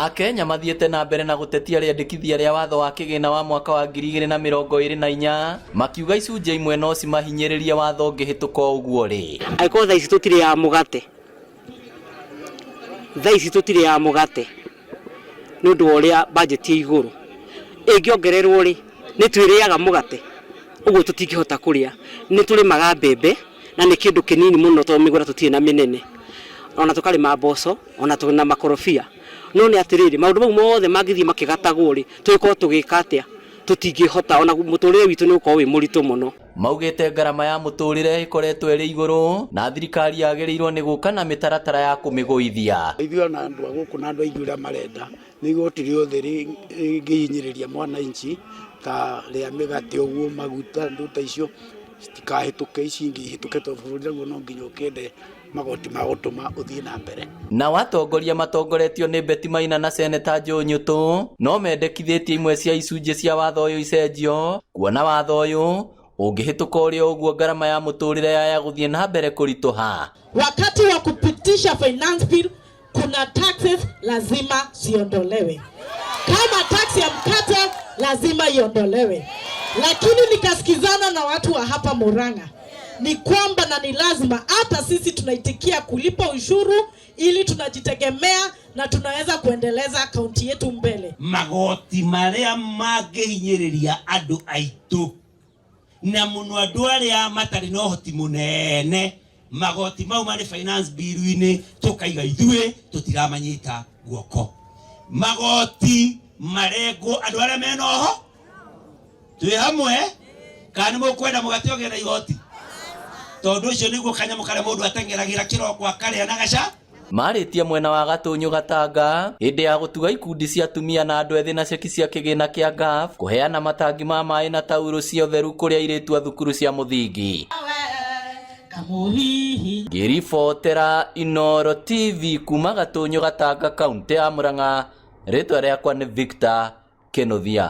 Akenya mathiĩte na mbere na gũtetia rĩandĩkithia rĩa watho wa kĩgĩna wa mwaka wa 2024 makiuga icunjĩ imwe no cimahinyĩrĩrie watho ũngĩhĩtũka o ũguo rĩ. Angĩkorwo thaa ici tũtirĩaga mũgate, thaa ici tũtirĩaga mũgate nĩ ũndũ wa ũrĩa budget ĩ igũrũ, ĩngĩongererwo rĩ, nĩ twĩrĩaga mũgate? Ũguo tũtingĩhota kũrĩa. Nĩ tũrĩmaga mbembe na nĩ kĩndũ kĩnini mũno tondũ mĩgũnda tũtirĩ na mĩnene, ona tũkarĩma mboco ona na makorobia. No nĩ atĩrĩrĩ, maũndũ mau mothe mangĩthiĩ makĩgatagwo rĩ, tũgĩkorwo tũgĩka atĩa? Tũtingĩhota, ona mũtũrĩre witũ nĩ ũgũkorwo wĩ mũritũ mũno. Maugĩte ngarama ya mũtũrĩre ĩkoretwo ĩrĩ igũrũ na thirikari yagĩrĩirwo nĩ gũka na mĩtaratara ya kũmĩgũithia. Ithuĩ ona andũ a gũkũ na andũ aingĩ ũrĩa marenda nĩ igoti rĩothe rĩngĩhinyĩrĩria mwananchi ta rĩa mĩgate ũguo, maguta, indo ta icio citikahĩtũke, ici ingĩ ihĩtũke tondũ bũrũri naguo no nginya ũkĩende magoti ma gũtũma ũthiĩ na mbere. Nao atongoria matongoretio nĩ Betty Maina na Seneta Joe Nyutu no mendekithĩtie imwe cia icunjĩ cia watho ũyũ icenjio kuona watho ũyũ ũngĩhĩtũka ũrĩ o ũguo ngarama ya mũtũrĩre yaya gũthiĩ na mbere kũritũha. Wakati wa kupitisha finance bill kuna taxes lazima ziondolewe. Kama tax ya mkate lazima iondolewe. Lakini nikasikizana na watu wa hapa Murang'a ni kwamba na ni lazima hata sisi tunaitikia kulipa ushuru ili tunajitegemea na tunaweza kuendeleza kaunti yetu mbele. Magoti maria mangĩhinyĩrĩria andũ aitũ na mũno andũ arĩa matarĩ na ũhoti mũnene, magoti mau marĩ finance bill-inĩ tũkaiga ithuĩ tũtiramanyita guoko. Magoti marengwo andũ arĩa mena ũho twĩ hamwe, kana nĩ mũkwenda mũgate ũgĩe na igoti? Tondũ ũcio nĩguo kanyamũ karĩa mũndũ ateng'eragĩra kĩroko akarĩa na gaca. Marĩtie mwena wa Gatũnyũ Gatanga hĩndĩ ya gũtuga ikundi cia atumia na andũ ethĩ na ceki cia kĩgĩna kĩa NGAAF kũheana matangi ma maĩ na taurũ cia ũtheru kũrĩ airĩtu a thukuru cia mũthingi. Ngĩribotera Inooro TV kuma Gatũnyũ Gatanga kauntĩ ya Murang'a, rĩtwa rĩakwa nĩ Victor Kĩnuthia.